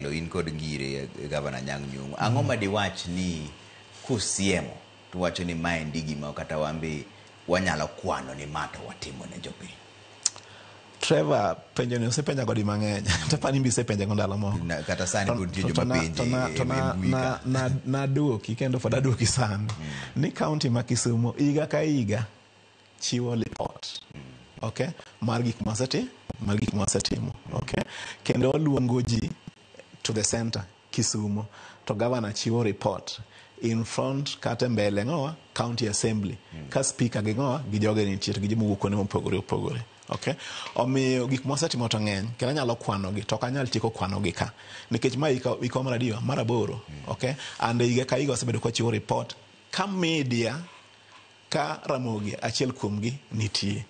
To in kod ngire Gavana Anyang' Nyong'o. Ang'o ma diwach ni kusiemo to wacho ni maendi gima kata wambe wanyalo kwano ni ma to watimo ne jopiny? Trevor, penjo ni osepenja go di mang'eny. To apani in be isepenja go ndalo moko. Kata sani pod nitie joma penje e mbui ka. Naduoki kendo pod aduoki sani. Ni county ma Kisumu higa ka higa chiwo report. Okay? Mar gik mwasetimo, mar gik mwasetimo. Okay? Kendo waluongo ji to the center Kisumu to governor chiwo report in front kata mbele ng'owa county assembly ka speaker gi ng'owa gi joge nitie to gi joma wuok kuonde mopogore opogore. Okay? Omiyo gik mwasetimo to ng'eny kendo anyalo kwanogi to ok anyal tieko kwanogi ka nikech ma hika mar adiwa mar 8. Okay? And higa ka higa wasebedo kwachiwo report ka media ka Ramogi achiel kuomgi nitie.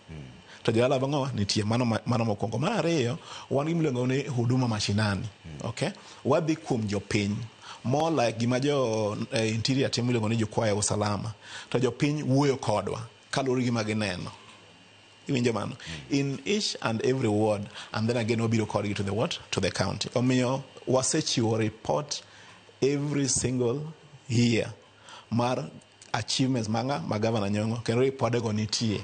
To jodala bang'owa nitie, mano mokwongo. Mar ariyo, wan gi miluongo ni huduma mashinani. Okay? Wadhi kuom jopiny. More like gima jo interior timo iluongo ni jukwaa ya usalama. To jopiny wuoyo kodwa kaluwore gi gima gineno. Iwinjo mano? In each and every ward, and then again wabiro kodgi to the what? To the county. Omiyo wasechiwo report every single year mar achievements manga ma Governor Nyong'o kendo ripode go nitie.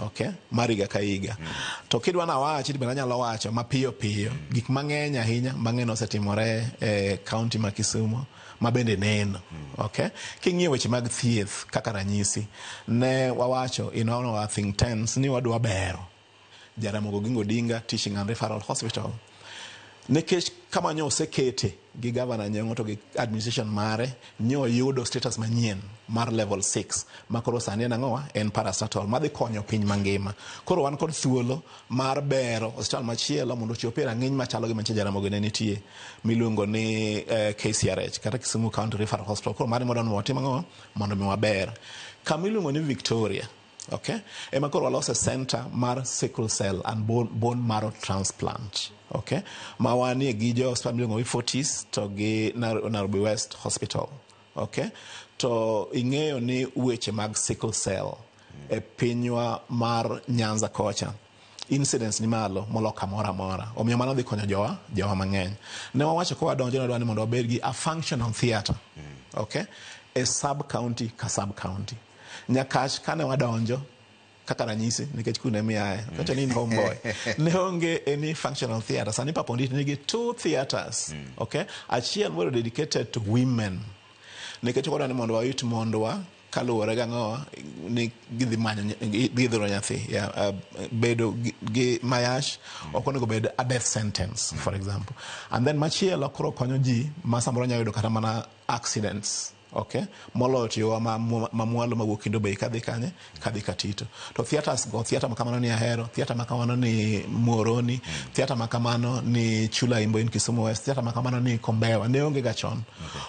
Okay. Mar higa ka higa. To kidwa na wachi to bende anyalo wacho mapiyo piyo gik mang'eny ahinya mang'eny osetimore e county ma Kisumu ma bende neno. Okay. King'iyo weche mag thieth kaka ranyisi, ne wawacho in one of our think tanks ni wadwa bero Jaramogi Oginga Odinga Teaching and Referral Hospital nikech kama nyo osekete gi Governor Nyong'o to gi administration mare nyo oyudo status manyien mar level 6 ma koro sani en ang'owa en parastatal madhi konyo piny mangima. Koro wan kod thuolo mar bero osiptal machielo mondo ochop e rang'iny machalo gi mantie Jaramogi ne nitie miluongo ni KCRH kata Kisumu County Referral Hospital. Koro mano mondo watim ang'o mondo mi waber. Kama iluongo ni Victoria, okay, ema koro walose center mar sickle cell and bone marrow transplant. Okay, ma wanie gi jo hospital miluongo ni Fortis to gi Nairobi West Hospital. Okay, to ing'eyo ni weche mag sickle cell e pinywa mar Nyanza kocha incidence ni malo molo kamoro amora. Omiyo mano dhi konyo jowa mang'eny. Ne wawacho ka wadonjo ne wadwa ni mondo wabed gi a functional theatre. Okay, e sub county ka sub county. Nyakach kane wadonjo kaka ranyisi nikech kune miaye kacho ni in homeboy ne onge any functional theatre. Sani Papa Onditi nigi 2 theatres. Okay, achiel moro dedicated to women nikech wadwa ni mondo wayut mondwa kaluwore gi ang'o ni gidhi manyo gidhi dhuro nyathi. Yeah, bedo gi mayash ok onego bed a death sentence, for example. And then machielo koro konyo ji ma samoro nyalo yudo kata mana accidents. Okay, moloyo tiyowa ma mwalo mawuok Kendu Bay kadhi kanye kadhi Katito. To theatres go, theatre makamano ni Ahero, theatre makamano ni Muhoroni, theatre makamano ni Chula Imbo in Kisumu West, theatre makamano ni Kombewa ne onge ga chon.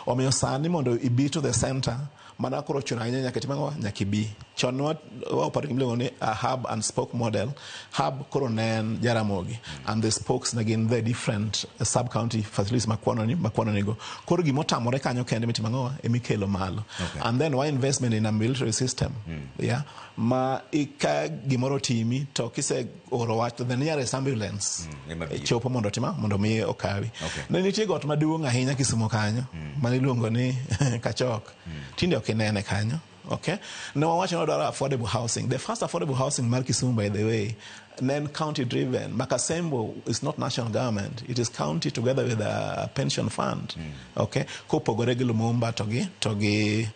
Omiyo sani mondo ibi to the center mana koro chuno ahinya nyaka itim ang'o nyaka ibi. Chon wa operate gimiluongo ni a hub and spoke model. Hub koro ne en Jaramogi and the spokes ne gin the different sub county facilities makwano nigo. Koro gimotamore kanyo kende mitimo ang'o emikelo malo. And then wa investment in a military system. Yeah, ma ka gimoro timi to kise oro wach to the nearest ambulance chopo mondo tima mondo mi okawi. Ne nitie got maduong' ahinya Kisumu kanyo mane iluongo ni Kachok. Tinde ok inene kanyo. Okay. Ne wawacho ni wadwaro affordable housing. The first affordable housing mar Kisumu, by the way, ne en county driven. Makasembo is not national government. It is county together with a pension fund. Okay. Kopogore gi Lumumba to gi to gi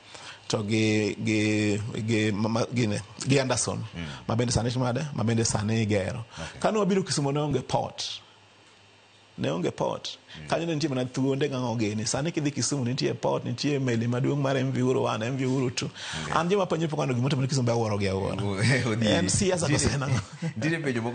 to gi gi gi ma, gine, gi Anderson. Ma bende sani timade, ma bende sani igero. Kane wabiro Kisumu ne onge port. Ne onge port. Kanyo ne nitie mana thuonde ng'ang'o gini. Sani kidhi Kisumu nitie port, nitie meli maduong' mar MV Uhuru 1, MV Uhuru 2. An joma penjo pok aneno gimotimore Kisumu be awuoro gi awuora. En siasa koso en ang'o? Nitiere penjo moko.